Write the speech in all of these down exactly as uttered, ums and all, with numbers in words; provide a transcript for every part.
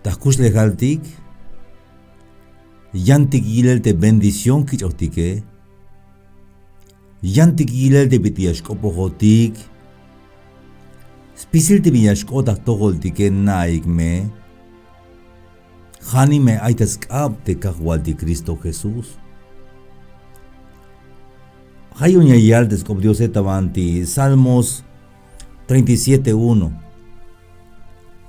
Ta jkuxlejaltik yantik yilel te bendición kich'ojtike. Yantik yilel te bit'il ya xk'opojotik. Spisil te bin ya xk'ot ta jtojoltike, na'ik me. Ja' nix me ay ta sk'ab te Kajwaltik Cristo Jesús. Ja' yu'un ya yal te sk'op Diose ta banti Salmos treinta y siete uno.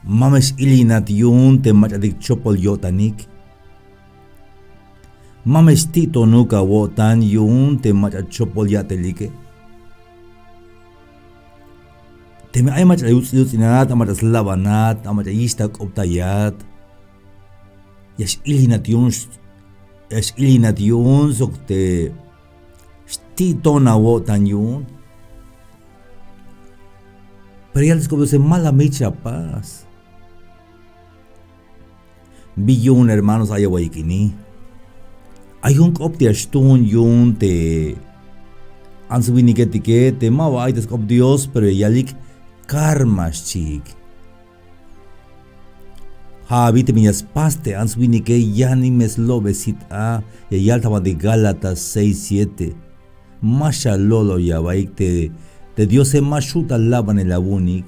Ma me x-ilinat yu'un te mach'atik chopol yo'tanik. Ma me xti'tonuk awo'tan yu'un te mach'a chopol ya'telike. Teme ay mach'a yuts' yuts'inat, a mach'a slabanat, a mach'a yixtak'optayat, ya x-ilinat yu'un, ya x-ilinat yu'un sok te xti'ton awo'tan yu'un. Pero yal te sk'op Diose, ma la me yich' apas. Bi yu'un hermanos, ay awa'iyik ini. Ay jun k'op te ya xtuun yu'un te ants winiketike te maba ay ta sk'op Dios, pero ya yalik karma xchiik. Ja' abi te bin ya spas te ants winike, ya nix me slo'be sit a, ya yal ta banti Gálatas seis siete. Ma xalo'loy abaik te, te Diose ma xju' ta labanel awu'unik.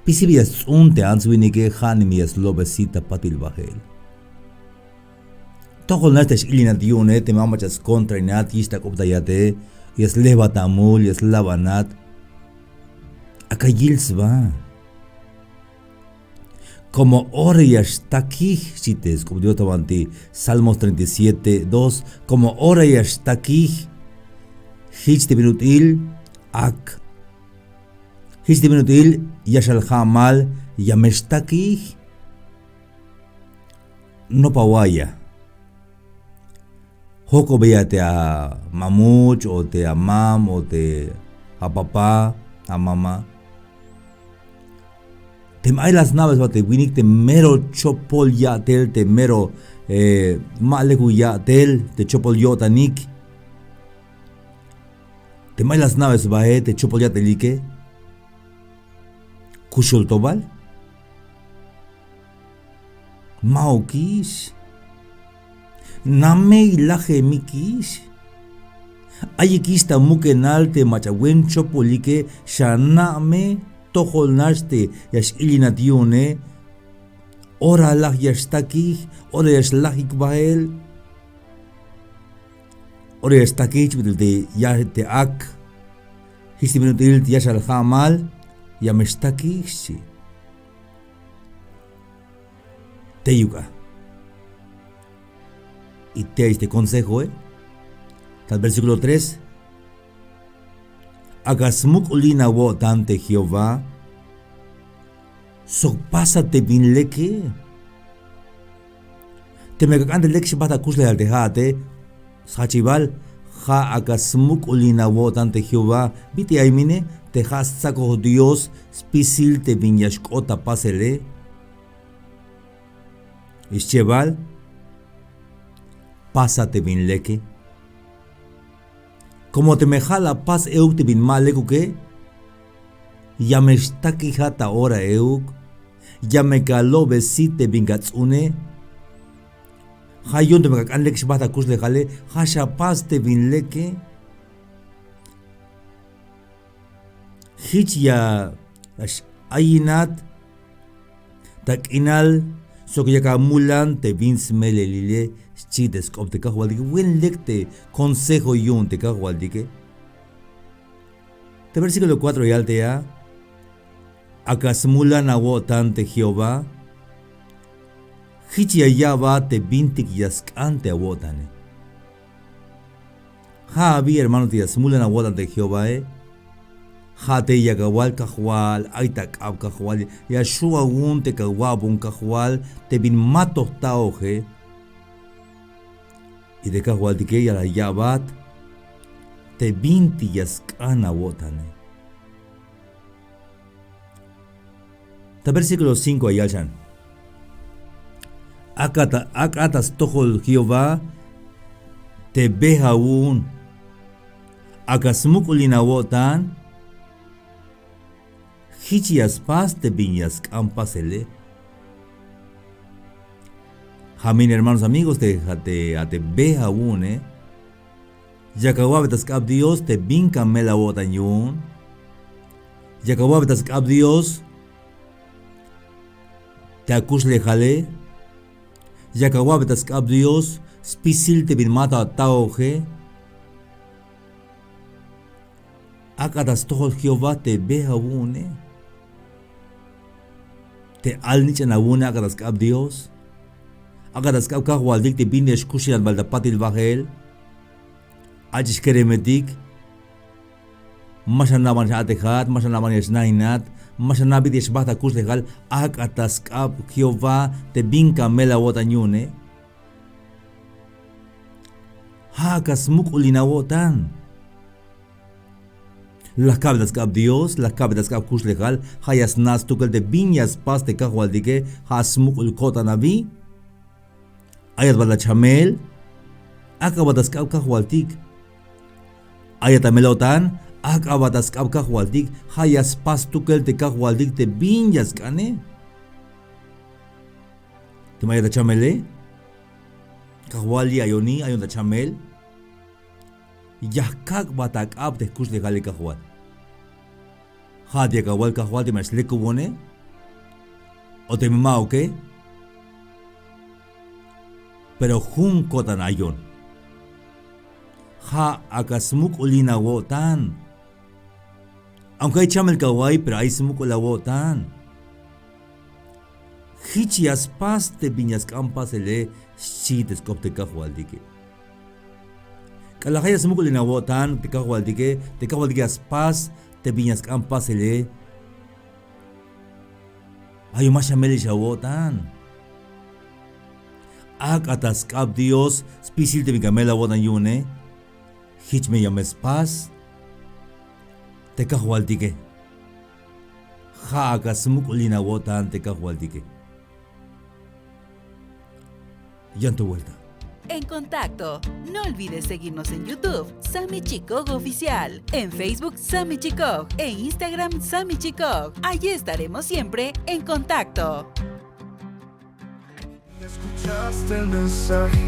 Spisil bi ya sts'un te ants winike, ja' nix me ya slo'be sit ta patil bajel. Tojol nax te x-ilinat yu'une, teme a mach'a skontrainat, yixtak'optayate, ya slejbat amul, ya slabanat. Ak'a yil sba. Como ora ya xtakij, xchi te sk'op Dios ta banti Salmos treinta y siete dos, como ora ya xtakij, jich te bin ut'il ak. Jich te bin ut'il ya xal ja'mal, ya me xtakij. Nopa waya. Jojk'obeya te amamuch o te amam o te apapá, amama. Teme ay la sna'be sba te winik te mero chopol ya'tel, te mero, eh, ma lekuk ya'tel, te chopol yo'tanik. Teme ay la sna'be sbae te chopol ya'telike. Kuxul to bal. Ma'ukix. Namey lajemikix. Ayikix ta mukenal te mach'a buen chopolike, xana' me, tojol nax te ya x-ilinat yu'une. Ora laj ya xtakij, ora ya xlajik bael. Ora ya xtakij, jich bit'il te ya te ak. Jich te bin ut'il ya xal ja'mal, ya me xtakij, xchi. Teyuk a. Y tey te consejoe. Tal versículo tres. Ak'a smuk'ulin awo'tan te Jehová sok pasa te bin leke. Teme ak'a k'an te lek xbajt akuxlejal te ja'ate, sjachibal, ja' ak'a smuk'ulin awo'tan te Jehová. Bit'il ay mine, te ja' stsakoj Dios spisil te bin ya xk'ot ta pasele. Ix chebal, pasa te bin leke. Como teme ja' la pas euk te bin ma lekuke, ya me xtakijat ta ora euk, ya me ka lo'be sit te bin ka ts'une. Ja' yu'un teme ak'a k'an lek xbajt akuxlejale, ja' xapas te bin leke. Jich ya x-ayinat ta k'inal sok yak amulan te bin smelelile, xchi te sk'op te Kajwaltike. Buen lek te consejo yu'un te Kajwaltike. Te versículo cuatro yal te ya, ak'a smulan awo'tan te Jehová, jich ya ya'bat te bintik ya sk'an te awo'tane. Ja' abi hermano te ya smulan awo'tan te Jehovae. Ja' te yak awal Kajwal, ay ta k'ab Kajwal, ya xju' awu'un te ka wa'bon Kajwal te bin ma to jta'oje. Y te Kajwaltike ya la ya'bat te bintik ya sk'an awo'tane. Ta versículo cinco ya yal xan. Ak'a ta, ak'a ta stojol Jehová te bej awu'un. Ak'a smuk'ulin awo'tan. Jich ya spas te bin ya sk'an pasele. Jamin hermanos, amigos, te, te, a te be awu'une. Yak awa'be ta sk'ab Dios te bin kamel awo'tan yu'un. Yak awa'be ta sk'ab Dios te akuxlejale. Yak awa'be ta sk'ab Dios spisil te bin ma ta ataoje. Ak'a ta stojol Jehová te be awu'une. Te al nich'an awu'une ak'a ta sk'ab Dios. Ak'a ta sk'ab Kajwaltik te bin ya xkuxinat bal ta patil bajel. Ach'ix keremetik. Ma xanaban x-a'tejat, ma xanaban ya xnainat, ma xana' bit'il ya xbajt akuxlejal. Ak'a ta sk'ab Jehová te bin kamel awo'tan yu'une. Ja' ak'a smuk'ulin awo'tan. La jka'be ta sk'ab Dios, la jka'be ta sk'ab kuxlejal, ja' ya sna' stukel te bin ya spas te Kajwaltike. Ja' smuk'ul ko'tan abi. Ayat bal ta chamel, ak'abat ta sk'ab Kajwaltik. Ayat ta mel-o'tan, ak'abat ta sk'ab Kajwaltik. Ja' ya spas stukel te Kajwaltik te bin ya sk'ane. Teme ayat ta chamele, Kajwal, li' ayoni, ayon ta chamel. Ya jkak'bat ak'ab te jkuxlejale Kajwal. Ja'at yak awal Kajwal teme ya xlekubone o teme ma'uke. Pero jun ko'tan ayon. Ja' ak'a smuk'ulin awo'tan. Aunque ay chamel kawa'iy, pero ay smuk'ul awo'tan. Jich ya spas te bin ya sk'an pasele, xchi te sk'op te Kajwaltike. K'alal ja' ya smuk'ulin awo'tan te Kajwaltike, te Kajwaltike ya spas te bin ya sk'an pasele. Ayon ma xamelix awo'tan. Ak'a ta sk'ab Dios spisil te bin kamel awo'tan yu'une. Jich me ya me spas te Kajwaltike. Ja' ak'a smuk'ulin awo'tan te Kajwaltike. Yan to vuelta. En contacto. No olvides seguirnos en YouTube, Sami Chikoj Oficial, en Facebook, Sami Chikoj, e Instagram, Sami Chikoj. Allí estaremos siempre en contacto. Escuchaste el mensaje.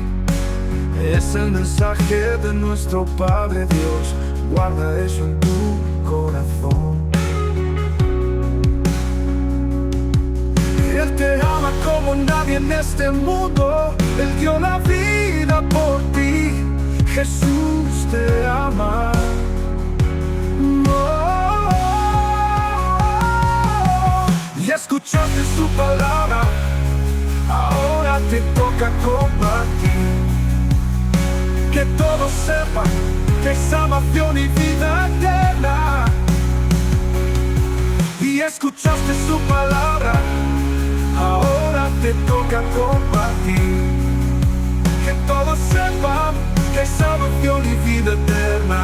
Es el mensaje de nuestro Padre Dios. Guarda eso en tu corazón. Él te ama como nadie en este mundo. Él dio la vida por ti. Jesús te ama. Oh. Ya escuchaste su palabra, ahora te toca compartir. Que todos sepan que hay salvación y vida eterna. Y escuchaste su palabra, ahora te toca compartir. Que todos sepan que hay salvación y vida eterna.